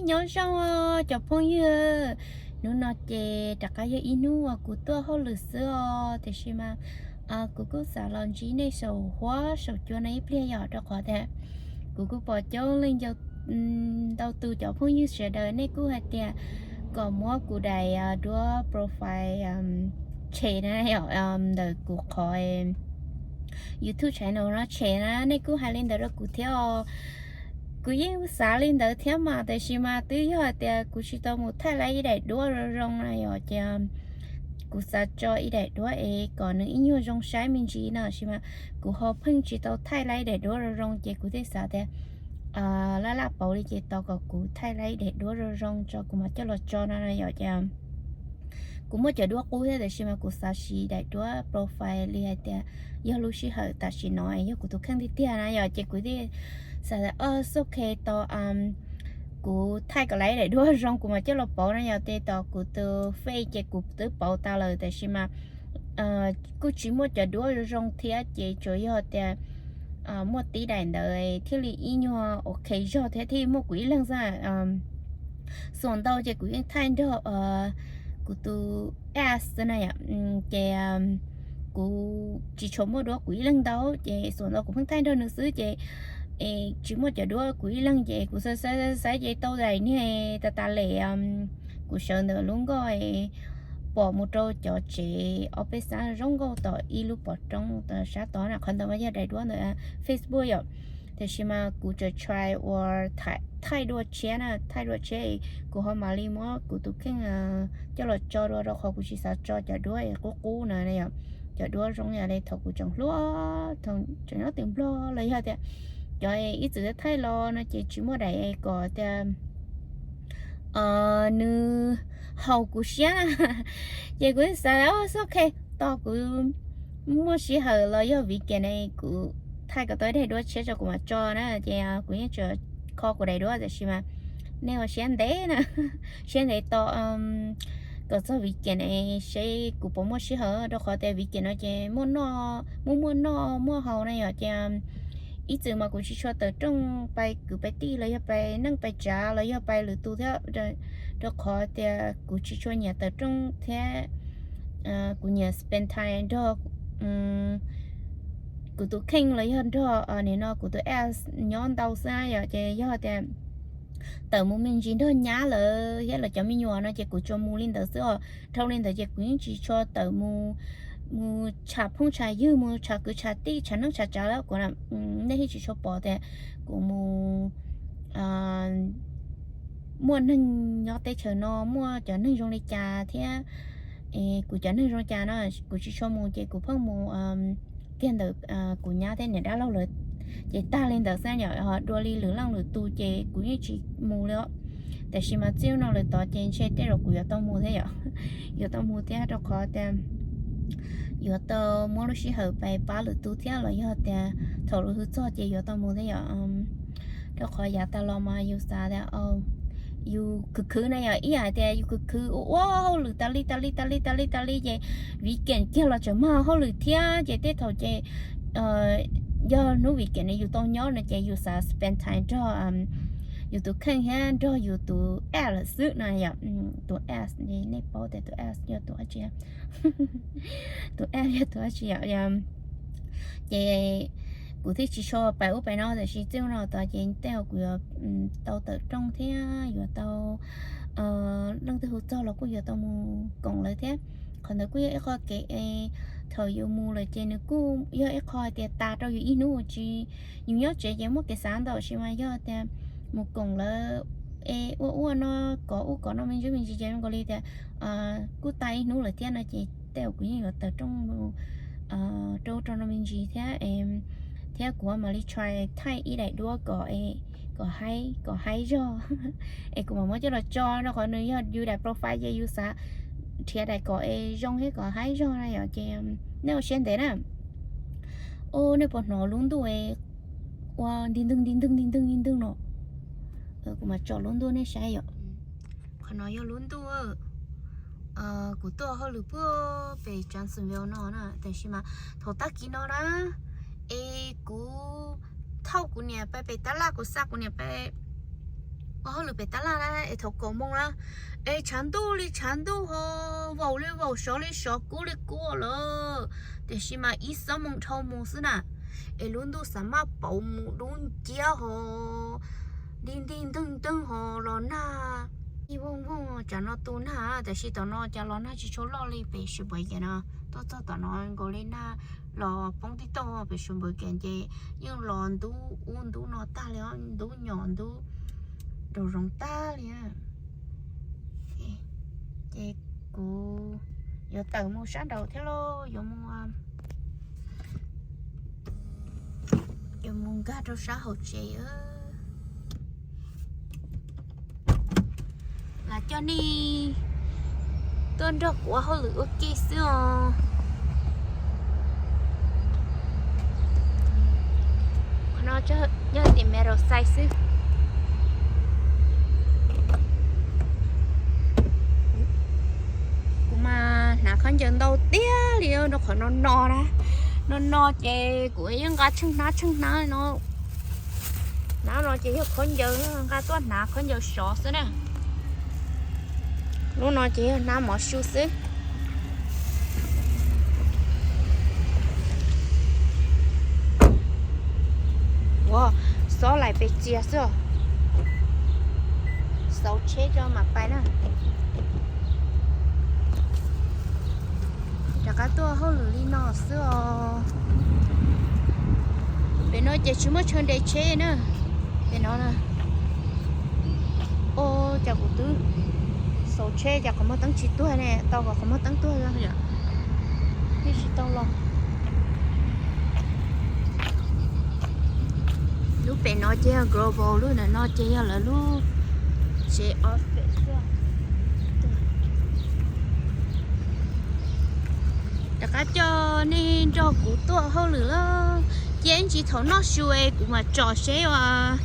Nyob zoo os cov phooj ywg, hnub no ces rov qab yog ib hnub uas kuv tuaj hauj lwm xwb os, tiam sis mas kuv kuj xav los ntsib nej saum huab saum cua no ib pliag yom, rau qhov tias kuv kuj pom coob leej ntau tus cov phooj ywg sawv daws nej kuj hais tias kom muab kuv daim duab profile tshem na, ntawm kuv qhov YouTube channel no tshem na, nej kuj hais li ntawd rau kuv thiab os. Kuv yeej xav li ntawd thiab mas, tiam sis mas twb yog hais tias kuv tsis tau mus thaij laib ib daim duab zoo zoo na yom, ces kuv xav tso ib daim duab es kom nws ib nyuag zoo saib me ntsis no, tiam sis mas kuv ho pheej tsis tau thaij laib daim duab zoo zoo, ces kuv thiaj xav tias laj laj pauv li ces tos kom kuv thaij laib daim duab zoo zoo tso kuv mam coj los tso no na yom. Ces kuv muaj cov duab qub thiab, tiam sis mas kuv xav siv daim duab profile li hais tias yog lub sij hawm tam sim no yog kuv tus kheej tiag tiag na yom, ces kuv thiaj xav tias ok tos kuv thaij kom laib daim duab zoo kuv mam coj los pauv na yom. Ces tos kuv tus Face ces kuv twb pauv tas lawm, tiam sis mas kuj tsis muaj cov duab zoo zoo thiab, ces tsuas yog tias muaj tib daim ntawd thiaj li ib nyuag ok zog thiab, thiaj muaj kuv ib leeg xwb. Xuas ntau ces kuv yeej thaij nrog kuv tus app xwb na yom, ces kuv tsis tshua muaj duab kuv ib leeg ntau, ces xuas ntau kuv pheej thaij nrog nws xwb, ces tsis muaj cov duab kuv ib leeg, ces kuv xav xav xav ces tau daim niag tas tas lem, kuv sawv ntawm lub nkoj pom mus rau cov tsev ob peb xab zoo nkauj tom ib lub pov roob sab tod na, qhov ntawd mas yog daim duab ntawm Facebook yom. Tiam sis mas kuv tseem try ua thaij duab tshiab na, thaij duab tshiab kuv ho mam li muab kuv tus kheej coj los tso dua, rau qhov kuv tsis xav tso cov duab es qub qub na yom. Cov duab zoo yam li thaum kuv tseem hluas, tseem nyob tim Nplog los yog tias cov ib txwm thaij los no ces tsis muaj daim kom tias nws haum kuv siab na. Ces kuv xav ok tos kuv muaj sij hawm los yog weekend kuv thaij kom tau ib daim duab tshiab tso kuv mam tso na, ces kuv yeej tseem kho kuv daim duab, tiam sis mas nej ua siab ntev na, siab ntev tos kom txog weekend seb kuv puas muaj sij hawm, rau qhov tias weekend no ces muaj noj, muaj muaj noj muaj haus na yom, ces ib txwm mas kuv tsis tshua tawm rooj pais kwv pais tij los yog pais neej pais tsav los yog pais lwm tus thiab, rau qhov tias kuv tsis tshua nyiam tawm rooj thiab kuv nyiam spend time nrog kuv tus kheej los yog nrog nim no kuv tus ex nyob ntau xwb yom, ces yog tias tawm mus me ntsis nrog nyab lawv thiab lawv cov me nyuam no ces kuv tsuas mus li ntawd xwb os. Dhau li ntawd ces kuv yeej tsis tshua tawm mus, mus tsham phooj tsham ywg, mus tsham kwv tsham tij, tsham neej tsham tsav lawm kuv, nej yeej tsis tshua pom tias kuv mus muaj neeg nyob teb chaws no, muaj cov neeg zoo li cas thiab kuv cov neeg zoo li cas no, kuv tsis tshua mus ces kuv pheej mus kiag ntawm kuv nyab thiab niam dab laug lawv. Ces tag li ntawd xwb yom, dua li lwm leej lwm tus ces kuv yeej tsis mus li os. Tiam sis mas txij no lawm tod ces ntshe tej zaum kuv yuav tau mus thiab yom, yuav tau mus thiab, rau qhov tias yuav tau muab lub sij hawm pab lwm tus thiab los yog tias thaum lawv hu txog ces yuav tau mus thiab yom. Rau qhov yav tas los mas yus xav tias yus khwv khwv na yom, ib yam tias yus khwv khwv ua ua hauj lwm tas li tas li tas li tas li tas li ces weekend kiag los tseem mag hauj lwm thiab, ces tej thaum ces yog hnub weekend no yus tau nyob no ces yus xav spend time nrog yus tus kheej thiab nrog yus tus ex lawm xwb no yom. Tus ex, nej paub tias tus ex yog tus dab tsi, tus ex yog tus dab tsi yom. Ces kuv thiaj tsis tshua pais ub pais no, tiam sis txij no tod ces tej zaum kuv yuav tau tawm rooj thiab yuav tau, leej twg hu txog los kuj yuav tau mus koom lawv thiab. Qhov ntawd kuj yog ib qho kev, thaum yus mus lawm ces nws kuj yog ib qho hais tias tas rau yus ib hnub tsis, yus nyob tsev ces muaj kev xav ntau, tiam sis mas yog tias mus koom lawv es ua ua no, kov ub kov no me ntsis me ntsis ces zoo nkaus li tias kuj tas ib hnub lawm thiab no ces tej zaum kuv yeej yuav tawm rooj rau rau no me ntsis thiab, thiab kuv mam li try thaij ib daim duab kom, kom haib, kom haib zog. Es kuv mam muab coj los tso, rau qhov nws yog yus daim profile ces yus xav nrhiav daim kom es zoo thiab kom haib zog na yom. Ces nej ua siab ntev na. Ub, nej puas hnov lub ntuj ua nti ntwg nti ntwg nti ntwg nti ntwg no? Kuv mam tsom lub ntuj nej saib yom. Qhov no yog lub ntuj. Kuv tuaj hauj lwm puag pem Jacksonville no na, tiam sis mas thaum tag kis no na, es kuv thauj kuv niam pais pem tab laj, kuv xa kuv niam pais Ua hauj lwm pem tab laj na es thaum kaum moos na, es tshav ntuj li tshav ntuj ho, vaus li vaus, sov li sov, kub li kub lawm. Tiam sis mas ib xuab moos dhau mus xwb na, es lub ntuj xav maj pauv mus dub nciab ho, nti nti nteeg nteeg ho los nag, ib voog voog tsam no tu nag, tiam sis tom no cas los nag tsis tshua loj li pem Sub Npawv Kiav no. Tuaj txog tom no nkaus li nag los poob tib toj pem Sub Npawv Kiav ces yeej los ntub ub ntub no tag li, ntub nyom ntub nraum zoov tag li. Ces kuv yuav tawm mus sab nraud thiab lauj, yuav mus, yuav mus nkag rau sab hauv tsev. Lam coj nej tuaj nrog kuv ua hauj lwm ua ke xwb os. Qhov no yog tias me rau xais xwb. Kuv mas hnav khaub ncaws ntau tiag li rau qhov no no na. No no ces kuv yeej nqa tsheej hnab tsheej hnab no. Hnab no ces yog khaub ncaws, nqa tuaj hnav khaub ncaws sov xwb na. Lub no ces yog hnab mov su xwb. Ua, xob lais pes txias xwb. Xauv tsheb tso mam pais na. Rov qab tuaj hauj lwm li no xwb os. Pem no ces tsis muaj chaw nres tsheb na. Pem no na. Ua cas kuv twb xauv tsheb cas qhov muag teeb tsis tuag ne, tau kom qhov muag teeb tuag yom. Yeej tsis tau los. Lub pem no ces yog Global, lub ntawm no ces yog lawv lub tsev office xwb. Rov qab coj nej nrog kuv tuaj hauj lwm lauj. Cia ib ntsis thaum noj su es kuv mam tsom seb uas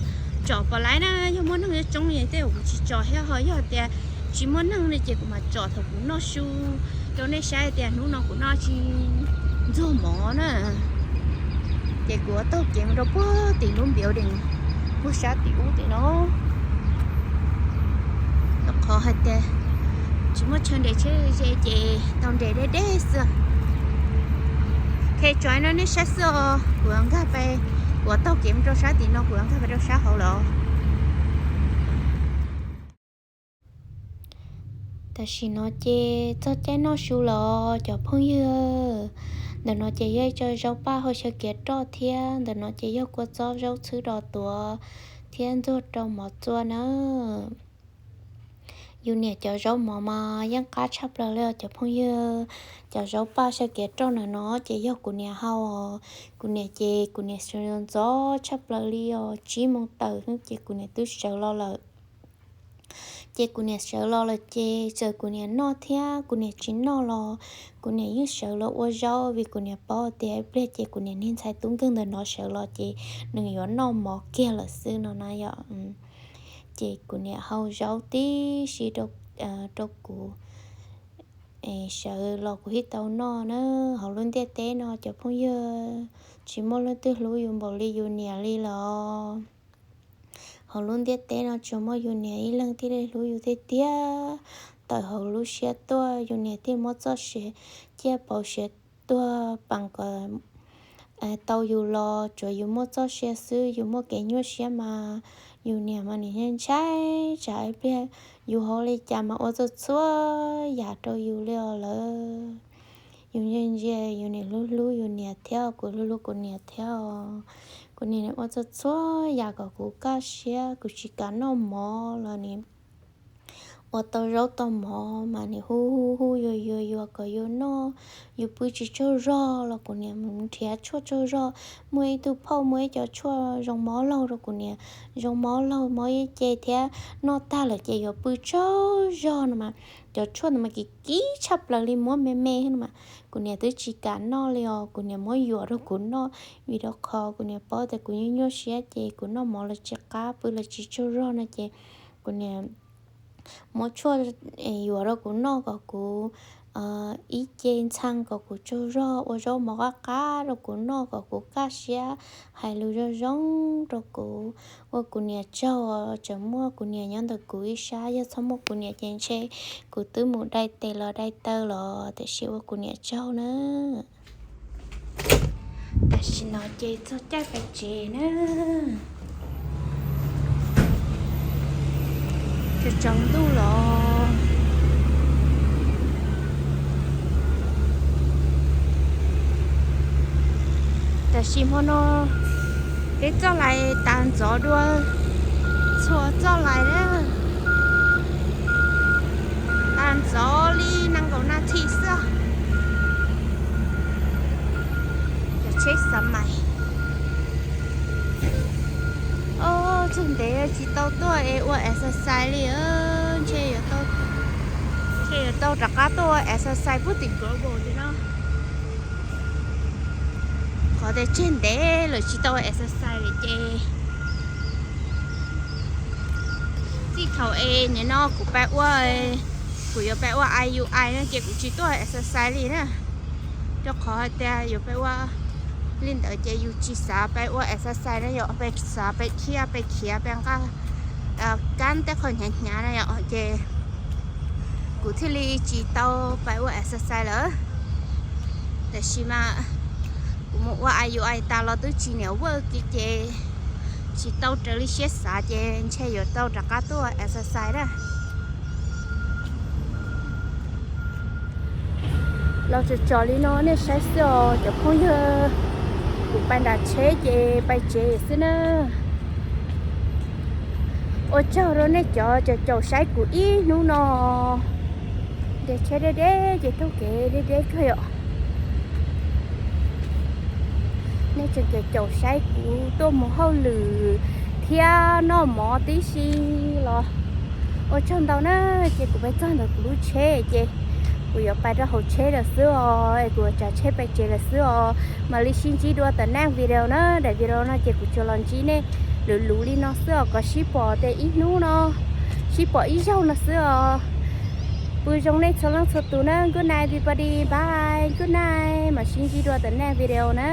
tsom pom laiv na, yog muaj neeg coob coob li tej zaum kuv tsis tsom thiab, ho yog tias tsis muaj neeg li ces kuv mam tsom thaum kuv noj su rau nej saib tias hnub no kuv noj tsis ntxuag mov na. Ces kuv yuav taug kev mus rau puag tim lub building puag sab tim ub tim no. Rau qhov hais tias tsis muaj chaw nres tsheb ze ces tau nres deb deb xwb. Ok, tso no nej saib xwb os, kuv yuav nkag pais, kuv yuav taug kev mus rau sab tim no, kuv yuav nkag pais rau sab hauv lawm. Tam sim no ces txog caij noj su los cov phooj ywg. Ntawm no ces yog ib co zaub paj hau xyaw kiav roj thiab ntawm no ces yog kua txob zaub txhwb dos tuav thiab ntxuag rau mov txua na. Yus niam cov zaub mov mas yeej qab tshaj plaws li os cov phooj ywg. Cov zaub paj xyaw kiav roj ntawm no ces yog kuv niam hau os. Kuv niam ces kuv niam sawv ntxov tshaj plaws li os, tsib moos tawm ces kuv niam twb sawv los lawm. Ces kuv niam sawv los lawm ces txawm kuv niam noj thiab kuv niam tsis noj los kuv niam yeej sawv los ua zaub vim kuv niam paub tias ib pliag ces kuv niam niag ntxhais tub nkeeg ntawm no sawv los ces nws yuav noj mov kiag lawm xwb no na yom. Ces kuv niam hau zaub tib si rau kuv, sawv los kuv thiaj tau noj na. Hauv lub ntiaj teb no cov phooj ywg, tsis muaj leej twg hlub yus npaum li yus niam li los. Hauv lub ntiaj teb no tsuas muaj yus niam ib leeg thiaj li hlub yus tiag tiag. Tawm hauv lub siab tuaj yus niam thiaj muab txoj sia ciaj pauv siav tuag peem kom tau yus los tsuav yus muaj txoj sia xwb, yus muaj kev nyuaj siab mas yus niam mas nws ntshai tsam ib pliag yus hauv li cas mas ua txhua txhua yam rau yus li os lawm. Yus ntsia ntsia yus niam hlub hlub yus niam thiab kuv hlub hlub kuv niam thiab os. Kuv niam ua txhua txhua yam kom kuv kaj siab, kuv tsis kam noj mov los nws ua tau zaub tau mov mas nws hu hu hu yuag yuag yuag kom yus noj. Yus pw tsis tsaug zog los kuv niam mus nrhiav tshuaj tsaug zog, muaj ib tug phauj muaj ib co tshuaj zoo mob laug rau kuv niam, zoo mob laug mob ib ce thiab noj tag lawm ces yuav pw tsaug zog no mas. Cov tshuaj ntawd mas kim kim tshaj plaws li, muab me me no mas kuv niam twb tsis kam noj li os. Kuv niam muab yuam rau kuv noj vim rau qhov kuv niam paub tias kuv nyuaj nyuaj siab ces kuv noj mov los tsis qab, pw los tsis tsaug zog no ces kuv niam muab tshuaj yuam rau kuv noj kom kuv ib ce ntxhee kom kuv tsaug zog, ua zaub mov qab qab rau kuv noj kom kuv kaj siab, hais lus zoo zoo rau kuv. Ua kuv niam tsaug, tseem muaj kuv niam nyob ntawm kuv ib sab, yog txhob muaj kuv niam ces ntshe kuv twb mus dai tes los dai taw los, tiam sis ua kuv niam tsaug na. Tam sim no ces txog caij pais tsev na. Tsaus ntuj los. Tam sim hmo no peb txoj lais tas ntxov dua txhua txoj lais na. Tas ntxov li nees nkaum nas this xwb. Cov tsheb xav mais. Txog ntev tsis tau tuaj es ua exercise li, ntshe yuav tau rov qab tuaj ua exercise puag tim Global li no. Qhov tias tseg ntev lawm tsis tau ua exercise li ces txij thaum es nim no kuv pais ua, kuv yuav pais ua I U I no ces kuv tsis tuaj ua exercise li na. Rau qhov hais tias yuav pais ua li ntawd ces yus tsis xav pais ua exercise na yom, pais xav pais khiav pais khiav pais nqa kab tej qho hnyav hnyav na yom, ces kuv thiaj li tsis tau pais ua exercise lawm. Tiam sis mas kuv mus ua I U I tas los twb tsis niam work kiag ces tsis tau raws li siab xav ces ntshe yuav tau rov qab tuaj ua exercise na. Los tsom tsom li no nej saib xwb os cov phooj ywg, kuv pais nram tsheb ces pais tsev xwb na. Ua tsaug rau nej cov caum caum saib kuv ib hnub no. Nres tsheb deb deb ces taug kev deb deb kawg yom. Nej tseem caum caum saib kuv tuaj mus hauj lwm thiab noj mov tib si los ua tsaug ntau na. Ces kuv pais txog ntawm kuv lub tsheb ces kuv yuav pais rau hauv tsheb lawm xwb os, es kuv yuav tsav tsheb pais tsev lawm xwb os. Mam li sib ntsib dua tom next video na. Daim video no ces kuv tsuas los ntsib nej luv luv li no xwb os, kom sib pom tias ib hnub no, sib pom ib zaug no xwb os. Pw zoo nej txhua leej txhua tus na. Good night everybody, bye, good night, mam sib ntsib dua tom next video na.